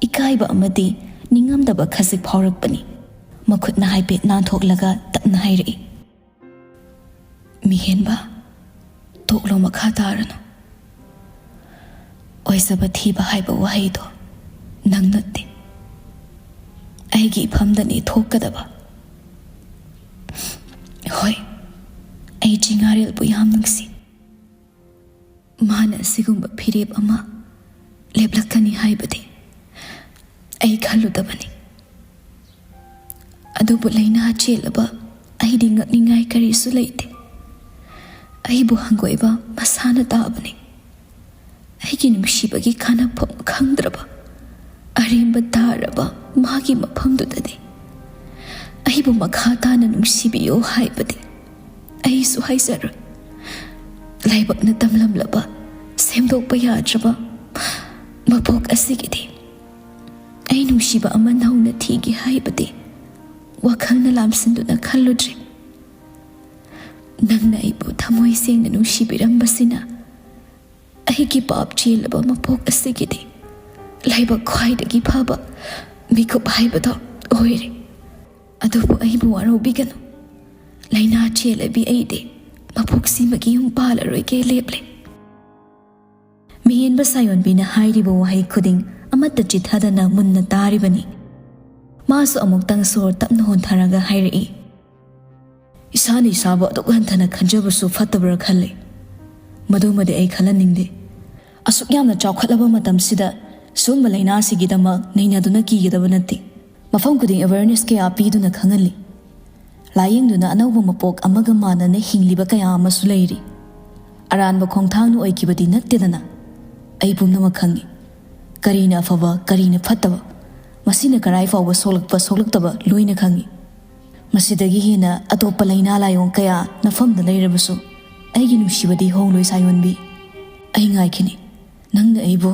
ꯏꯀꯥꯏꯕ ꯑꯃꯗꯤ ꯅꯤꯡꯉꯝꯗꯕ ꯈꯖꯤꯛ ꯐꯥꯎꯔꯛꯄꯅꯤ꯫ ꯃꯈꯨꯠꯅ ꯍꯥꯏꯐꯦꯠ ꯅꯥꯟꯊꯣꯛꯂꯒ ꯇꯞꯅ ꯍꯥꯏꯔꯛꯏ, "ꯃꯤꯍꯦꯟꯕ, ꯇꯣꯛꯂꯣ, ꯃꯈꯥ ꯇꯥꯔꯅꯨ꯫ ꯑꯣꯏꯖꯕ ꯊꯤꯕ ꯍꯥꯏꯕ ꯋꯥꯍꯩꯗꯣ ꯅꯪ ꯅꯠꯇꯦ꯫ ꯑꯩꯒꯤ ꯏꯐꯝꯗꯅꯤ ꯊꯣꯛꯀꯗꯕ꯫ ꯍꯣꯏ, ꯑꯩ ꯆꯤꯡꯉꯥꯔꯦꯜꯕꯨ ꯌꯥꯝ ꯅꯨꯡꯁꯤ꯫ ꯃꯥꯅ ꯑꯁꯤꯒꯨꯝꯕ ꯐꯤꯔꯦꯞ ꯑꯃ ꯂꯦꯞꯂꯛꯀꯅꯤ ꯍꯥꯏꯕꯗꯤ ꯑꯩ ꯈꯜꯂꯨꯗꯕꯅꯤ꯫ ꯑꯗꯨꯕꯨ ꯂꯥꯏꯅꯥ ꯆꯦꯜꯂꯕ ꯑꯩꯗꯤ ꯉꯛꯅꯤꯡꯉꯥꯏ ꯀꯔꯤꯁꯨ ꯂꯩꯇꯦ꯫ ꯑꯩꯕꯨ ꯍꯪꯒꯣꯏꯕ ꯃꯁꯥꯅ ꯇꯥꯕꯅꯤ꯫ ꯑꯩꯒꯤ ꯅꯨꯡꯁꯤꯕꯒꯤ ꯀꯥꯟꯅꯐꯝ ꯈꯪꯗ꯭ꯔꯕ, ꯑꯔꯦꯝꯕ ꯇꯥꯔꯕ ꯃꯥꯒꯤ ꯃꯐꯝꯗꯨꯗꯗꯤ ꯑꯩꯕꯨ ꯃꯈꯥ ꯇꯥꯅ ꯅꯨꯡꯁꯤꯕꯤꯌꯨ ꯍꯥꯏꯕꯗꯤ ꯑꯩꯁꯨ ꯍꯥꯏꯖꯔꯣꯏ꯫ ꯂꯥꯏꯕꯛꯅ ꯇꯝꯂꯝꯂꯕ, ꯁꯦꯝꯗꯣꯛꯄ ꯌꯥꯗ꯭ꯔꯕ ꯃꯄꯣꯛ ꯑꯁꯤꯒꯤꯗꯤ ꯑꯩ ꯅꯨꯡꯁꯤꯕ ꯑꯃ ꯅꯧꯅ ꯊꯤꯒꯦ ꯍꯥꯏꯕꯗꯤ ꯋꯥꯈꯜꯅ ꯂꯥꯝꯁꯤꯟꯗꯨꯅ ꯈꯜꯂꯨꯗ꯭ꯔꯦ꯫ ꯅꯪꯅ ꯑꯩꯕꯨ ꯊꯃꯣꯏ ꯁꯦꯡꯅ ꯅꯨꯡꯁꯤꯕꯤꯔꯝꯕꯁꯤꯅ ꯑꯩꯒꯤ ꯄꯥꯞ ꯆꯦꯜꯂꯕ ꯃꯄꯣꯛ ꯑꯁꯤꯒꯤꯗꯤ ꯂꯥꯏꯕꯛ ꯈ꯭ꯋꯥꯏꯗꯒꯤ ꯐꯕ ꯃꯤꯀꯨꯞ ꯍꯥꯏꯕꯗꯣ ꯑꯣꯏꯔꯦ꯫ ꯑꯗꯨꯕꯨ ꯑꯩꯕꯨ ꯋꯥꯔꯧꯕꯤꯒꯅꯨ꯫ ꯂꯥꯏꯅꯥ ꯆꯦꯜꯂꯕꯤ ꯑꯩꯗꯤ ꯃꯄꯣꯛꯁꯤꯃꯒꯤ ꯌꯨꯝ ꯄꯥꯜꯂꯔꯣꯏꯒꯦ ꯂꯦꯞꯂꯦ꯫" ꯃꯤꯍꯦꯟꯕ ꯁꯥꯌꯣꯟꯕꯤꯅ ꯍꯥꯏꯔꯤꯕ ꯋꯥꯍꯩ ꯈꯨꯗꯤꯡ ꯑꯃꯠꯇ ꯆꯤꯠꯊꯗꯅ ꯃꯨꯟꯅ ꯇꯥꯔꯤꯕꯅꯤ꯫ ꯃꯥꯁꯨ ꯑꯃꯨꯛꯇꯪ ꯁꯣꯔ ꯇꯞꯅ ꯍꯣꯟꯊꯔꯒ ꯍꯥꯏꯔꯛꯏ, "ꯏꯁꯥꯅ ꯏꯁꯥꯕꯨ ꯑꯗꯨꯛ ꯍꯟꯊꯅ ꯈꯟꯖꯕꯁꯨ ꯐꯠꯇꯕ꯭ꯔꯥ ꯈꯜꯂꯤ꯫ ꯃꯗꯨꯃꯗꯤ ꯑꯩ ꯈꯜꯍꯟꯅꯤꯡꯗꯦ꯫ ꯑꯁꯨꯛ ꯌꯥꯝꯅ ꯆꯥꯎꯈꯠꯂꯕ ꯃꯇꯝꯁꯤꯗ ꯁꯨꯝꯕ ꯂꯥꯏꯅꯥꯁꯤꯒꯤꯗꯃꯛ ꯅꯩꯅꯗꯨꯅ ꯀꯤꯒꯗꯕ ꯅꯠꯇꯦ꯫ ꯃꯐꯝ ꯈꯨꯗꯤꯡ ꯑꯦꯋꯦꯔꯅꯦꯁ ꯀꯌꯥ ꯄꯤꯗꯨꯅ ꯈꯪꯍꯜꯂꯤ꯫ ꯂꯥꯌꯦꯡꯗꯨꯅ ꯑꯅꯧꯕ ꯃꯄꯣꯛ ꯑꯃꯒ ꯃꯥꯟꯅꯅ ꯍꯤꯡꯂꯤꯕ ꯀꯌꯥ ꯑꯃꯁꯨ ꯂꯩꯔꯤ꯫ ꯑꯔꯥꯟꯕ ꯈꯣꯡꯊꯥꯡꯅ ꯑꯣꯏꯈꯤꯕꯗꯤ ꯅꯠꯇꯦꯗꯅ꯫ ꯑꯩ ꯄꯨꯝꯅꯃꯛ ꯈꯪꯏ꯫ ꯀꯔꯤꯅ ꯑꯐꯕ, ꯀꯔꯤꯅ ꯐꯠꯇꯕ, ꯃꯁꯤꯅ ꯀꯔꯥꯏ ꯐꯥꯎꯕ ꯁꯣꯛꯂꯛꯄ, ꯁꯣꯛꯂꯛꯇꯕ ꯂꯣꯏꯅ ꯈꯪꯏ꯫ ꯃꯁꯤꯗꯒꯤ ꯍꯦꯟꯅ ꯑꯇꯣꯞꯄ ꯂꯥꯏꯅꯥ ꯂꯥꯏꯑꯣꯡ ꯀꯌꯥ ꯅꯐꯝꯗ ꯂꯩꯔꯕꯁꯨ, ꯑꯩꯒꯤ ꯅꯨꯡꯁꯤꯕꯗꯤ ꯍꯣꯡꯂꯣꯏ ꯁꯥꯌꯣꯟꯕꯤ꯫ ꯑꯩ ꯉꯥꯏꯈꯤꯅꯤ꯫ ꯅꯪꯅ ꯑꯩꯕꯨ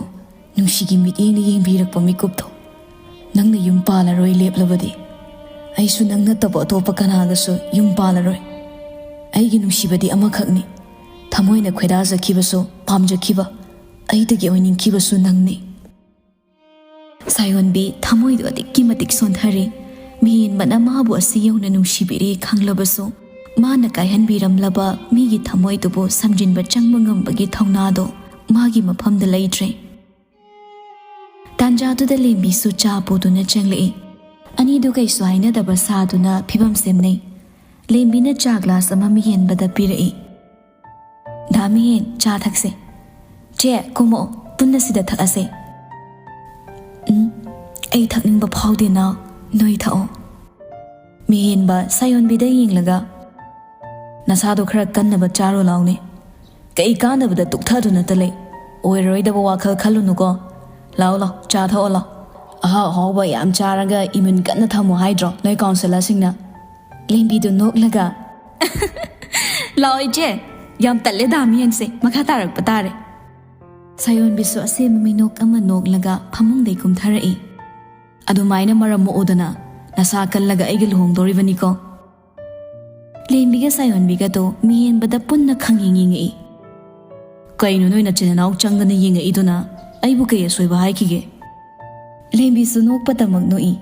ꯅꯨꯡꯁꯤꯒꯤ ꯃꯤꯠꯌꯦꯡꯅ ꯌꯦꯡꯕꯤꯔꯛꯄ ꯃꯤꯀꯨꯞꯇꯣ꯫ ꯅꯪꯅ ꯌꯨꯝ ꯄꯥꯜꯂꯔꯣꯏ ꯂꯦꯞꯂꯕꯗꯤ, ꯑꯩꯁꯨ ꯅꯪ ꯅꯠꯇꯕ ꯑꯇꯣꯞꯄ ꯀꯅꯥꯒꯁꯨ ꯌꯨꯝ ꯄꯥꯜꯂꯔꯣꯏ꯫ ꯑꯩꯒꯤ ꯅꯨꯡꯁꯤꯕꯗꯤ ꯑꯃꯈꯛꯅꯤ꯫ ꯊꯃꯣꯏꯅ ꯈꯣꯏꯗꯥꯖꯈꯤꯕꯁꯨ, ꯄꯥꯝꯖꯈꯤꯕ, ꯑꯩꯗꯒꯤ ꯑꯣꯏꯅꯤꯡꯈꯤꯕꯁꯨ ꯅꯪꯅꯤ꯫ ꯁꯥꯌꯣꯟꯕꯤ ꯊꯃꯣꯏꯗꯨ ꯑꯗꯨꯛꯀꯤ ꯃꯇꯤꯛ ꯁꯣꯟꯊꯔꯦ꯫ ꯃꯤꯍꯦꯟꯕꯅ ꯃꯥꯕꯨ ꯑꯁꯤ ꯌꯧꯅ ꯅꯨꯡꯁꯤꯕꯤꯔꯦ ꯈꯪꯂꯕꯁꯨ, ꯃꯥꯅ ꯀꯥꯏꯍꯟꯕꯤꯔꯝꯂꯕ ꯃꯤꯒꯤ ꯊꯃꯣꯏꯗꯨꯕꯨ ꯁꯝꯖꯤꯟꯕ ꯆꯪꯕ ꯉꯝꯕꯒꯤ ꯊꯧꯅꯥꯗꯣ ꯃꯥꯒꯤ ꯃꯐꯝꯗ ꯂꯩꯇ꯭ꯔꯦ꯫ ꯇꯥꯟꯖꯥꯗꯨꯗ ꯂꯦꯝꯕꯤꯁꯨ ꯆꯥ ꯄꯨꯗꯨꯅ ꯆꯪꯂꯛꯏ꯫ ꯑꯅꯤꯗꯨ ꯀꯩꯁꯨ ꯍꯥꯏꯅꯗꯕ ꯁꯥꯗꯨꯅ ꯐꯤꯕꯝ ꯁꯦꯝꯅꯩ꯫ ꯂꯦꯝꯕꯤꯅ ꯆꯥ ꯒ꯭ꯂꯥꯁ ꯑꯃ ꯃꯤꯍꯦꯟꯕꯗ ꯄꯤꯔꯛꯏ꯫ "ꯗꯥ ꯃꯤꯍꯦꯟ, ꯆꯥ ꯊꯛꯁꯦ꯫ ꯆꯦ, ꯀꯨꯝꯃꯛꯑꯣ, ꯄꯨꯟꯅ ꯁꯤꯗ ꯊꯛꯑꯁꯦ꯫" "ꯎꯝ, ꯑꯩ ꯊꯛꯅꯤꯡꯕ ꯐꯥꯎꯗꯦ ꯅꯥꯎ, ꯅꯣꯏ ꯊꯛꯑꯣ꯫" ꯃꯤꯍꯦꯟꯕ ꯁꯥꯌꯣꯟꯕꯤꯗ ꯌꯦꯡꯂꯒ, "ꯅꯁꯥꯗꯣ ꯈꯔ ꯀꯟꯅꯕ ꯆꯥꯔꯣ ꯂꯥꯎꯅꯦ꯫ ꯀꯩ ꯀꯥꯟꯅꯕꯗ ꯇꯨꯛꯊꯗꯨꯅꯇ ꯂꯩ? ꯑꯣꯏꯔꯔꯣꯏꯗꯕ ꯋꯥꯈꯜ ꯈꯜꯂꯨꯅꯨꯀꯣ꯫ ꯂꯥꯎ ꯂꯥꯎ, ꯆꯥ ꯊꯛꯑꯣ ꯂꯥꯎ꯫ ꯑꯍꯥꯎ ꯑꯍꯥꯎꯕ ꯌꯥꯝ ꯆꯥꯔꯒ ꯏꯃ꯭ꯌꯨꯟ ꯀꯟꯅ ꯊꯝꯃꯣ ꯍꯥꯏꯗ꯭ꯔꯣ ꯅꯣꯏ ꯀꯥꯎꯟꯁꯤꯂꯔꯁꯤꯡꯅ?" ꯂꯦꯝꯕꯤꯗꯨ ꯅꯣꯛꯂꯒ, "ꯂꯥꯛꯑꯣ ꯏꯆꯦ, ꯌꯥꯝ ꯇꯜꯂꯦ ꯗꯥ ꯃꯤꯍꯦꯟꯁꯦ, ꯃꯈꯥ ꯇꯥꯔꯛꯄ ꯇꯥꯔꯦ꯫" ꯁꯥꯌꯣꯟꯕꯤꯁꯨ ꯑꯁꯦꯝꯕ ꯃꯤꯅꯣꯛ ꯑꯃ ꯅꯣꯛꯂꯒ ꯐꯃꯨꯡꯗꯩ ꯀꯨꯝꯊꯔꯛꯏ꯫ "ꯑꯗꯨꯃꯥꯏꯅ ꯃꯔꯝ ꯃꯣꯛꯎꯗꯅ, ꯅꯁꯥ ꯀꯜꯂꯒ ꯑꯩꯒ ꯂꯨꯍꯣꯡꯗꯧꯔꯤꯕꯅꯤꯀꯣ꯫" ꯂꯦꯝꯕꯤꯒ ꯁꯥꯌꯣꯟꯕꯤꯒꯗꯣ ꯃꯤꯍꯦꯟꯕꯗ ꯄꯨꯟꯅ ꯈꯪꯌꯦꯡ ꯌꯦꯡꯉꯛꯏ꯫ "ꯀꯩꯅꯣ ꯅꯣꯏ ꯅꯆꯤꯟ ꯅꯅꯥꯎ ꯆꯪꯗꯅ ꯌꯦꯡꯉꯛꯏꯗꯨꯅ? ꯑꯩꯕꯨ ꯀꯩ ꯑꯁꯣꯏꯕ ꯍꯥꯏꯈꯤꯒꯦ?" ꯂꯦꯝꯕꯤꯁꯨ ꯅꯣꯛꯄꯇꯃꯛ ꯅꯣꯛꯏ꯫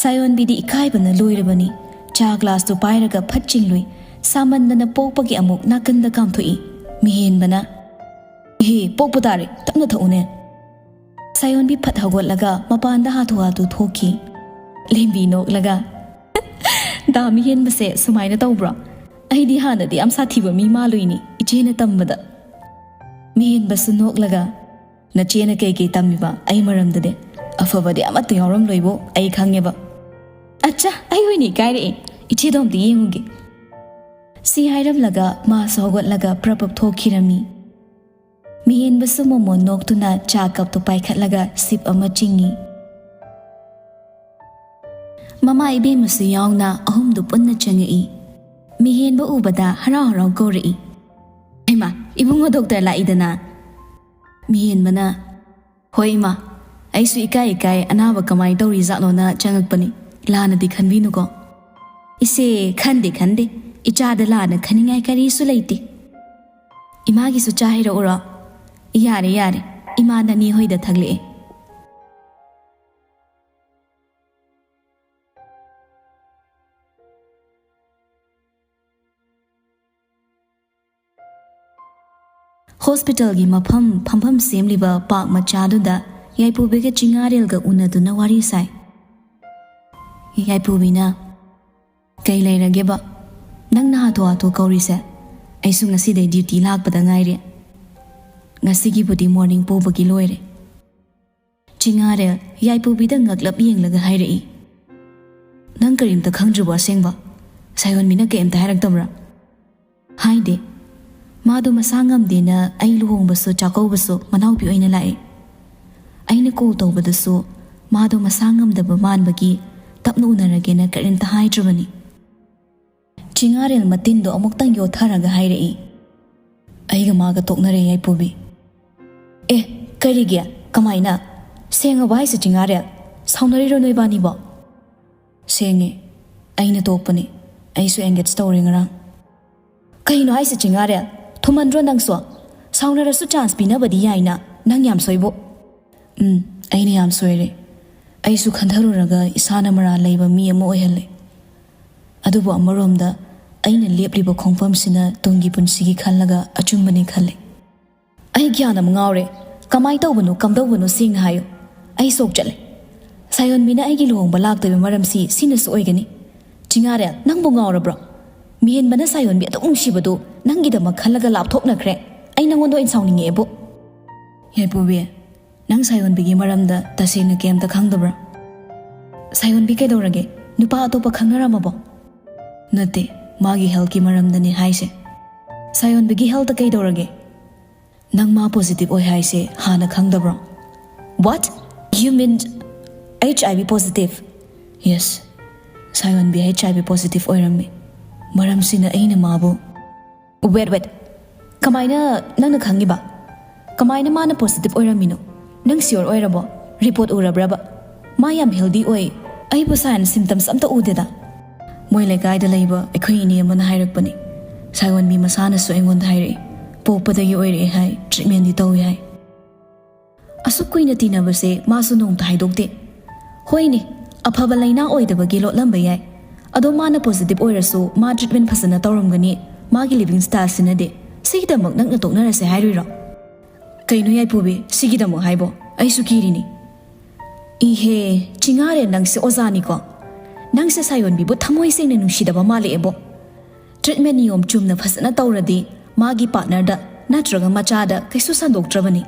ꯁꯥꯌꯣꯟꯕꯤꯗꯤ ꯏꯀꯥꯏꯕꯅ ꯂꯣꯏꯔꯕꯅꯤ꯫ ꯆꯥ ꯒ꯭ꯂꯥꯁꯇꯨ ꯄꯥꯏꯔꯒ ꯐꯠ ꯆꯤꯡꯂꯨꯏ꯫ ꯁꯥꯃꯟꯗꯅ ꯄꯣꯛꯄꯒꯤ ꯑꯃꯨꯛ ꯅꯥꯀꯟꯗ ꯀꯥꯝꯊꯣꯛꯏ꯫ ꯃꯤꯍꯦꯟꯕꯅ, "ꯏꯍꯦ, ꯄꯣꯛꯄ ꯇꯥꯔꯦ, ꯇꯞꯅ ꯊꯛꯎꯅꯦ꯫" ꯁꯥꯌꯣꯟꯕꯤ ꯐꯠ ꯍꯧꯒꯠꯂꯒ ꯃꯄꯥꯟꯗ ꯍꯥꯊꯨ ꯍꯥꯊꯨ ꯊꯣꯛꯈꯤ꯫ ꯂꯦꯝꯕꯤ ꯅꯣꯛꯂꯒ, "ꯗꯥ ꯃꯤꯍꯦꯟꯕꯁꯦ ꯁꯨꯃꯥꯏꯅ ꯇꯧꯕ꯭ꯔꯣ? ꯑꯩꯗꯤ ꯍꯥꯟꯅꯗꯤ ꯌꯥꯝ ꯁꯥꯊꯤꯕ ꯃꯤ ꯃꯥꯜꯂꯨꯏꯅꯤ ꯏꯆꯦꯅ ꯇꯝꯕꯗ꯫" ꯃꯤꯍꯦꯟꯕꯁꯨ ꯅꯣꯛꯂꯒ, "ꯅꯆꯦꯅ ꯀꯩꯀꯩ ꯇꯝꯃꯤꯕ? ꯑꯩ ꯃꯔꯝꯗꯗꯤ ꯑꯐꯕꯗꯤ ꯑꯃꯠꯇ ꯌꯥꯎꯔꯝꯂꯣꯏꯕꯣ, ꯑꯩ ꯈꯪꯉꯦꯕ꯫" "ꯑꯠꯆꯥ, ꯑꯩ ꯑꯣꯏꯅ ꯏꯀꯥꯏꯔꯛꯑꯦ꯫ ꯏꯆꯦꯗꯣ ꯑꯝꯇ ꯌꯦꯡꯉꯨꯒꯦ꯫" ꯁꯤ ꯍꯥꯏꯔꯝꯂꯒ ꯃꯥꯁꯨ ꯍꯧꯒꯠꯂꯒ ꯄ꯭ꯔꯞ ꯄ꯭ꯔꯞ ꯊꯣꯛꯈꯤꯔꯝꯃꯤ꯫ ꯃꯤꯍꯦꯟꯕꯁꯨ ꯃꯣꯃꯣꯟ ꯅꯣꯛꯇꯨꯅ ꯆꯥ ꯀꯞꯇꯨ ꯄꯥꯏꯈꯠꯂꯒ ꯁꯤꯞ ꯑꯃ ꯆꯤꯡꯏ꯫ ꯃꯃꯥ ꯏꯕꯦꯝꯃꯁꯨ ꯌꯥꯎꯅ ꯑꯍꯨꯝꯗꯨ ꯄꯨꯟꯅ ꯆꯪꯉꯛꯏ꯫ ꯃꯤꯍꯦꯟꯕ ꯎꯕꯗ ꯍꯔꯥꯎ ꯍꯔꯥꯎ ꯀꯧꯔꯛꯏ, "ꯍꯩꯃꯥ, ꯏꯕꯨꯡꯉꯣ ꯗꯣꯛꯇꯔ ꯂꯥꯛꯏꯗꯅ?" ꯃꯤꯍꯦꯟꯕꯅ, "ꯍꯣꯏ ꯏꯃꯥ, ꯑꯩꯁꯨ ꯏꯀꯥꯏ ꯏꯀꯥꯏ ꯑꯅꯥꯕ ꯀꯃꯥꯏ ꯇꯧꯔꯤꯖꯥꯠꯅꯣꯅ ꯆꯪꯉꯛꯄꯅꯤ, ꯂꯥꯟꯅꯗꯤ ꯈꯟꯕꯤꯅꯨꯀꯣ꯫" "ꯏꯆꯦ, ꯈꯟꯗꯦ ꯈꯟꯗꯦ, ꯏꯆꯥꯗ ꯂꯥꯟꯅ ꯈꯟꯅꯤꯡꯉꯥꯏ ꯀꯔꯤꯁꯨ ꯂꯩꯇꯦ꯫ ꯏꯃꯥꯒꯤꯁꯨ ꯆꯥ ꯍꯩꯔꯛꯎꯔꯣ?" "ꯌꯥꯔꯦ ꯌꯥꯔꯦ, ꯏꯃꯥ ꯅꯅꯦ ꯍꯣꯏꯗ ꯊꯛꯂꯛꯑꯦ꯫" ꯍꯣꯁꯄꯤꯇꯥꯜꯒꯤ ꯃꯐꯝ ꯐꯝꯐꯝ ꯁꯦꯝꯂꯤꯕ ꯄꯥꯔꯛ ꯃꯆꯥꯗꯨꯗ ꯌꯥꯏꯄꯨꯕꯤꯒ ꯆꯤꯡꯉꯥꯔꯦꯜꯒ ꯎꯅꯗꯨꯅ ꯋꯥꯔꯤ ꯁꯥꯏ꯫ ꯌꯥꯏꯄꯨꯕꯤꯅ, "ꯀꯩ ꯂꯩꯔꯒꯦꯕ? ꯅꯪꯅ ꯍꯥꯊꯨ ꯍꯥꯊꯨ ꯀꯧꯔꯤꯁꯦ? ꯑꯩꯁꯨ ꯉꯁꯤꯗꯩ ꯗ꯭ꯌꯨꯇꯤ ꯂꯥꯛꯄꯗ ꯉꯥꯏꯔꯤ꯫ ꯉꯁꯤꯒꯤꯕꯨꯗꯤ ꯃꯣꯔꯅꯤꯡ ꯄꯨꯕꯒꯤ ꯂꯣꯏꯔꯦ꯫" ꯆꯤꯡꯉꯥꯔꯦꯜ ꯌꯥꯏꯄꯨꯕꯤꯗ ꯉꯛꯂꯞ ꯌꯦꯡꯂꯒ ꯍꯥꯏꯔꯛꯏ, "ꯅꯪ ꯀꯔꯤꯝꯇ ꯈꯪꯗ꯭ꯔꯤꯕꯣ ꯑꯁꯦꯡꯕ? ꯁꯥꯌꯣꯟꯕꯤꯅ ꯀꯩꯝꯇ ꯍꯥꯏꯔꯛꯇꯕ꯭ꯔꯥ?" "ꯍꯥꯏꯗꯦ꯫ ꯃꯥꯗꯣ ꯃꯁꯥ ꯉꯝꯗꯦꯅ ꯑꯩ ꯂꯨꯍꯣꯡꯕꯁꯨ ꯆꯥꯛꯀꯧꯕꯁꯨ ꯃꯅꯥꯎꯄꯤ ꯑꯣꯏꯅ ꯂꯥꯛꯑꯦ꯫ ꯑꯩꯅ ꯀꯣꯜ ꯇꯧꯕꯗꯁꯨ ꯃꯥꯗꯣ ꯃꯁꯥ ꯉꯝꯗꯕ ꯃꯥꯟꯕꯒꯤ ꯇꯞꯅ ꯎꯅꯔꯒꯦꯅ ꯀꯔꯤꯝꯇ ꯍꯥꯏꯗ꯭ꯔꯕꯅꯤ꯫" ꯆꯤꯡꯉꯥꯔꯦꯜ ꯃꯇꯤꯟꯗꯣ ꯑꯃꯨꯛꯇꯪ ꯌꯣꯠꯊꯔꯒ ꯍꯥꯏꯔꯛꯏ, "ꯑꯩꯒ ꯃꯥꯒ ꯇꯣꯛꯅꯔꯦ ꯌꯥꯏꯄꯨꯕꯤ꯫" "ꯑꯦ, ꯀꯔꯤꯒꯤ? ꯀꯃꯥꯏꯅ? ꯁꯦꯡꯉꯕꯣ ꯍꯥꯏꯁꯦ ꯆꯤꯡꯉꯥꯔꯦꯜ? ꯁꯥꯎꯅꯔꯤꯔꯣ ꯅꯣꯏꯕꯥꯅꯤꯕꯣ?" "ꯁꯦꯡꯉꯦ꯫ ꯑꯩꯅ ꯇꯣꯛꯄꯅꯦ꯫ ꯑꯩꯁꯨ ꯑꯦꯡꯒꯦꯖ ꯇꯧꯔꯦ ꯉꯔꯥꯡ꯫" "ꯀꯩꯅꯣ ꯍꯥꯏꯁꯦ ꯆꯤꯡꯉꯥꯔꯦꯜ? ꯊꯨꯃꯟꯗ꯭ꯔꯣ ꯅꯪꯁꯨ? ꯁꯥꯎꯅꯔꯁꯨ ꯆꯥꯟꯁ ꯄꯤꯅꯕꯗꯤ ꯌꯥꯏꯅ꯫ ꯅꯪ ꯌꯥꯝ ꯁꯣꯏꯕꯣ꯫" "ꯎꯝ, ꯑꯩꯅ ꯌꯥꯝ ꯁꯣꯏꯔꯦ꯫ ꯑꯩꯁꯨ ꯈꯟꯊꯔꯨꯔꯒ ꯏꯁꯥꯅ ꯃꯔꯥꯜ ꯂꯩꯕ ꯃꯤ ꯑꯃ ꯑꯣꯏꯍꯜꯂꯦ꯫ ꯑꯗꯨꯕꯨ ꯑꯃꯔꯣꯝꯗ ꯑꯩꯅ ꯂꯦꯞꯂꯤꯕ ꯈꯣꯡꯐꯝꯁꯤꯅ ꯇꯨꯡꯒꯤ ꯄꯨꯟꯁꯤꯒꯤ ꯈꯜꯂꯒ ꯑꯆꯨꯝꯕꯅꯤ ꯈꯜꯂꯦ꯫" "ꯑꯩ ꯒ꯭ꯌꯥꯟ ꯑꯃ ꯉꯥꯎꯔꯦ꯫ ꯀꯃꯥꯏ ꯇꯧꯕꯅꯣ, ꯀꯝꯗꯧꯕꯅꯣ ꯁꯦꯡꯅ ꯍꯥꯏꯌꯨ꯫ ꯑꯩ ꯁꯣꯛ ꯆꯠꯂꯦ꯫ ꯁꯥꯌꯣꯟꯕꯤꯅ ꯑꯩꯒꯤ ꯂꯨꯍꯣꯡꯕ ꯂꯥꯛꯇꯕ ꯃꯔꯝꯁꯤ ꯁꯤꯅꯁꯨ ꯑꯣꯏꯒꯅꯤ꯫" "ꯆꯤꯡꯉꯥꯔꯦꯜ, ꯅꯪꯕꯨ ꯉꯥꯎꯔꯕ꯭ꯔꯣ? ꯃꯤꯍꯦꯟꯕꯅ ꯁꯥꯌꯣꯟꯕꯤ ꯑꯗꯨꯛ ꯅꯨꯡꯁꯤꯕꯗꯨ ꯅꯪꯒꯤꯗꯃꯛ ꯈꯜꯂꯒ ꯂꯥꯞꯊꯣꯛꯅꯈ꯭ꯔꯦ꯫ ꯑꯩ ꯅꯪꯉꯣꯟꯗ ꯑꯣꯏꯅ ꯁꯥꯎꯅꯤꯡꯉꯛꯑꯦꯕꯨ꯫" "ꯌꯥꯏꯄꯨꯕꯤ, ꯅꯪ ꯁꯥꯌꯣꯟꯕꯤꯒꯤ ꯃꯔꯝꯗ ꯇꯁꯦꯡꯅ ꯀꯩꯝꯇ ꯈꯪꯗꯕ꯭ꯔꯥ?" "ꯁꯥꯌꯣꯟꯕꯤ ꯀꯩꯗꯧꯔꯒꯦ? ꯅꯨꯄꯥ ꯑꯇꯣꯞꯄ ꯈꯪꯅꯔꯝꯃꯕꯣ?" "ꯅꯠꯇꯦ, ꯃꯥꯒꯤ ꯍꯦꯜꯠꯀꯤ ꯃꯔꯝꯗꯅꯤ ꯍꯥꯏꯁꯦ꯫" "ꯁꯥꯌꯣꯟꯕꯤꯒꯤ ꯍꯦꯜꯠꯇ ꯀꯩꯗꯧꯔꯒꯦ?" "ꯅꯪ ꯃꯥ ꯄꯣꯖꯤꯇꯤꯚ ꯑꯣꯏ ꯍꯥꯏꯁꯦ ꯍꯥꯟꯅ ꯈꯪꯗꯕ꯭ꯔꯣ?" "What? You mean HIV positive?" "Yes, ꯁꯥꯌꯣꯟꯕꯤ ꯍꯩꯆ ꯑꯥꯏ ꯚꯤ ꯄꯣꯖꯤꯇꯤꯚ ꯑꯣꯏꯔꯝꯃꯤ꯫ ꯃꯔꯝꯁꯤꯅ ꯑꯩꯅ ꯃꯥꯕꯨ, ꯋꯦꯠ ꯋꯦꯠ, ꯀꯃꯥꯏꯅ ꯅꯪꯅ ꯈꯪꯉꯤꯕ? ꯀꯃꯥꯏꯅ ꯃꯥꯅ ꯄꯣꯖꯤꯇꯤꯚ ꯑꯣꯏꯔꯝꯃꯤꯅꯣ? ꯅꯪ ꯁꯤꯌꯣꯔ ꯑꯣꯏꯔꯕꯣ? ꯔꯤꯄꯣꯔꯠ ꯎꯔꯕ꯭ꯔꯕ? ꯃꯥ ꯌꯥꯝ ꯍꯦꯜꯗꯤ ꯑꯣꯏ꯫ ꯑꯩꯕꯨ ꯁꯥꯏꯟ ꯁꯤꯝꯇꯝꯁ ꯑꯝꯇ ꯎꯗꯦꯗ꯫ ꯃꯣꯏ ꯂꯩꯀꯥꯏꯗ ꯂꯩꯕ ꯑꯩꯈꯣꯏ ꯏꯅꯦ ꯑꯃꯅ ꯍꯥꯏꯔꯛꯄꯅꯤ꯫ ꯁꯥꯌꯣꯟꯕꯤ ꯃꯁꯥꯅꯁꯨ ꯑꯩꯉꯣꯟꯗ ꯍꯥꯏꯔꯛꯏ꯫ ꯄꯣꯛꯄꯗꯒꯤ ꯑꯣꯏꯔꯛꯑꯦ ꯍꯥꯏ, ꯇ꯭ꯔꯤꯠꯃꯦꯟꯗꯤ ꯇꯧꯏ ꯍꯥꯏ꯫ ꯑꯁꯨꯛ ꯀꯨꯏꯅ ꯇꯤꯟꯅꯕꯁꯦ ꯃꯥꯁꯨ ꯅꯣꯡꯇ ꯍꯥꯏꯗꯣꯛꯇꯦ꯫ ꯍꯣꯏꯅꯦ, ꯑꯐꯕ ꯂꯩꯅꯥ ꯑꯣꯏꯗꯕꯒꯤ ꯂꯣꯠꯂꯝꯕ ꯌꯥꯏ꯫ ꯑꯗꯣ ꯃꯥꯅ ꯄꯣꯖꯤꯇꯤꯚ ꯑꯣꯏꯔꯁꯨ ꯃꯥ ꯇ꯭ꯔꯤꯠꯃꯦꯟ ꯐꯖꯅ ꯇꯧꯔꯝꯒꯅꯤ꯫ ꯃꯥꯒꯤ ꯂꯤꯚꯤꯡ ꯁ꯭ꯇꯥꯏꯜꯁꯤꯅꯗꯤ꯫ ꯁꯤꯒꯤꯗꯃꯛ ꯅꯛꯅ ꯇꯣꯛꯅꯔꯁꯦ ꯍꯥꯏꯔꯨꯏꯔꯣ? ꯀꯩꯅꯣ ꯌꯥꯏꯄꯨꯕꯤ, ꯁꯤꯒꯤꯗꯃꯛ ꯍꯥꯏꯕꯣ? ꯑꯩꯁꯨ ꯀꯤꯔꯤꯅꯤ꯫ ꯏꯍꯦ, ꯆꯤꯡꯉꯥꯔꯦ, ꯅꯪꯁꯦ ꯑꯣꯖꯥꯅꯤꯀꯣ? ꯅꯪꯁꯦ ꯁꯥꯌꯣꯟꯕꯤꯕꯨ ꯊꯃꯣꯏ ꯁꯦꯡꯅ ꯅꯨꯡꯁꯤꯗꯕ ꯃꯥꯜꯂꯛꯑꯦꯕꯣ꯫ ꯇ꯭ꯔꯤꯠꯃꯦꯟ ꯅꯤꯌꯣꯝ ꯆꯨꯝꯅ ꯐꯖꯅ ꯇꯧꯔꯗꯤ ꯃꯥꯒꯤ ꯄꯥꯔꯠꯅꯔꯗ ꯅꯠꯇ꯭ꯔꯒ ꯃꯆꯥꯗ ꯀꯩꯁꯨ ꯁꯟꯗꯣꯛꯇ꯭ꯔꯕꯅꯤ꯫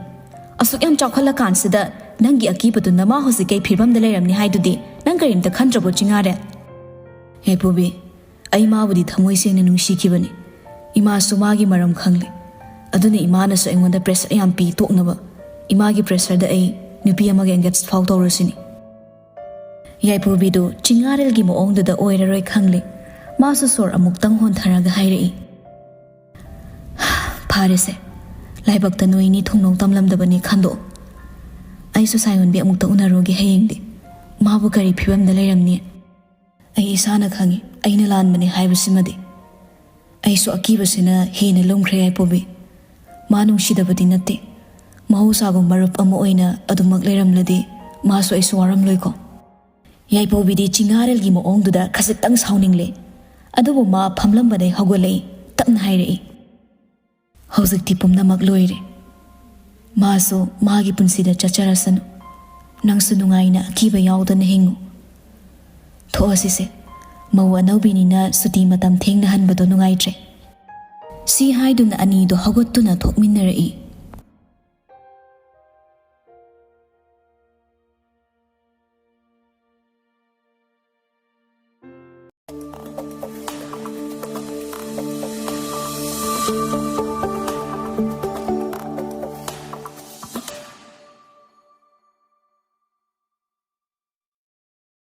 ꯑꯁꯨꯛ ꯌꯥꯝ ꯆꯥꯎꯈꯠꯂꯀꯥꯟꯁꯤꯗ ꯅꯪꯒꯤ ꯑꯀꯤꯕꯗꯨꯅ ꯃꯥ ꯍꯧꯖꯤꯛ ꯀꯩ ꯐꯤꯕꯝꯗ ꯂꯩꯔꯝꯅꯤ ꯍꯥꯏꯗꯨꯗꯤ ꯅꯪ ꯀꯔꯤꯝꯇ ꯈꯟꯗ꯭ꯔꯕꯣ, ꯆꯤꯡꯉꯥꯔꯦ? ꯌꯥꯏꯄꯨꯕꯤ, ꯑꯩ ꯃꯥꯕꯨꯗꯤ ꯊꯃꯣꯏ ꯁꯦꯡꯅ ꯅꯨꯡꯁꯤꯈꯤꯕꯅꯤ꯫ ꯏꯃꯥꯁꯨ ꯃꯥꯒꯤ ꯃꯔꯝ ꯈꯪꯂꯦ꯫ ꯑꯗꯨꯅ ꯏꯃꯥꯅꯁꯨ ꯑꯩꯉꯣꯟꯗ ꯄ꯭ꯔꯦꯁꯔ ꯌꯥꯝ ꯄꯤ ꯇꯣꯛꯅꯕ꯫ ꯏꯃꯥꯒꯤ ꯄ꯭ꯔꯦꯁꯔꯗ ꯑꯩ ꯅꯨꯄꯤ ꯑꯃꯒ ꯑꯦꯡꯒꯦꯖ ꯐꯥꯎ ꯇꯧꯔꯁꯤꯅꯤ꯫ ꯌꯥꯏꯄꯨꯕꯤꯗꯨ ꯆꯤꯡꯉꯥꯔꯦꯜꯒꯤ ꯃꯑꯣꯡꯗꯨꯗ ꯑꯣꯏꯔꯔꯣꯏ ꯈꯪꯂꯦ꯫ ꯃꯥꯁꯨ ꯁꯣꯔ ꯑꯃꯨꯛꯇꯪ ꯍꯣꯟꯊꯔꯒ ꯍꯥꯏꯔꯛꯏ, "ꯐꯔꯦꯁꯦ, ꯂꯥꯏꯕꯛꯇ ꯅꯣꯏꯅꯤ ꯊꯨꯡꯅꯧ ꯇꯝꯂꯝꯗꯕꯅꯤ ꯈꯟꯗꯣꯛꯑꯣ꯫ ꯑꯩꯁꯨ ꯁꯥꯌꯣꯟꯕꯤ ꯑꯃꯨꯛꯇ ꯎꯅꯔꯨꯒꯦ ꯍꯌꯦꯡꯗꯤ꯫ ꯃꯥꯕꯨ ꯀꯔꯤ ꯐꯤꯕꯝꯗ ꯂꯩꯔꯝꯅꯤ?" ꯑꯩ ꯏꯁꯥꯅ ꯈꯪꯉꯤ, ꯑꯩꯅ ꯂꯥꯟꯕꯅꯤ ꯍꯥꯏꯕꯁꯤꯃꯗꯤ꯫ ꯑꯩꯁꯨ ꯑꯀꯤꯕꯁꯤꯅ ꯍꯦꯟꯅ ꯂꯨꯝꯈ꯭ꯔꯦ, ꯌꯥꯏꯄꯨꯕꯤ꯫ ꯃꯥ ꯅꯨꯡꯁꯤꯗꯕꯗꯤ ꯅꯠꯇꯦ꯫ ꯃꯍꯧꯁꯥꯒꯨꯝ ꯃꯔꯨꯞ ꯑꯃ ꯑꯣꯏꯅ ꯑꯗꯨꯃꯛ ꯂꯩꯔꯝꯂꯗꯤ ꯃꯥꯁꯨ ꯑꯩꯁꯨ ꯋꯥꯔꯝꯂꯣꯏꯀꯣ꯫ ꯌꯥꯏꯄꯨꯕꯤꯗꯤ ꯆꯤꯡꯉꯥꯔꯦꯜꯒꯤ ꯃꯑꯣꯡꯗꯨꯗ ꯈꯖꯤꯛꯇꯪ ꯁꯥꯎꯅꯤꯡꯂꯦ꯫ ꯑꯗꯨꯕꯨ ꯃꯥ ꯐꯝꯂꯝꯕꯗꯩ ꯍꯧꯒꯠꯂꯛꯏ꯫ ꯇꯞꯅ ꯍꯥꯏꯔꯛꯏ, "ꯍꯧꯖꯤꯛꯇꯤ ꯄꯨꯝꯅꯃꯛ ꯂꯣꯏꯔꯦ꯫ ꯃꯥꯁꯨ ꯃꯥꯒꯤ ꯄꯨꯟꯁꯤꯗ ꯆꯠꯆꯔꯁꯅꯨ꯫ ꯅꯪꯁꯨ ꯅꯨꯡꯉꯥꯏꯅ ꯑꯀꯤꯕ ꯌꯥꯎꯗꯅ ꯍꯤꯡꯉꯨ꯫ ꯊꯣꯛꯑꯁꯤꯁꯦ꯫ ꯃꯧ ꯑꯅꯧꯕꯤꯅꯤꯅ ꯁꯨꯇꯤ ꯃꯇꯝ ꯊꯦꯡꯅ ꯍꯟꯕꯗꯣ ꯅꯨꯡꯉꯥꯏꯇ꯭ꯔꯦ꯫" ꯁꯤ ꯍꯥꯏꯗꯨꯅ ꯑꯅꯤꯗꯣ ꯍꯧꯒꯠꯇꯨꯅ ꯊꯣꯛꯃꯤꯟꯅꯔꯛꯏ꯫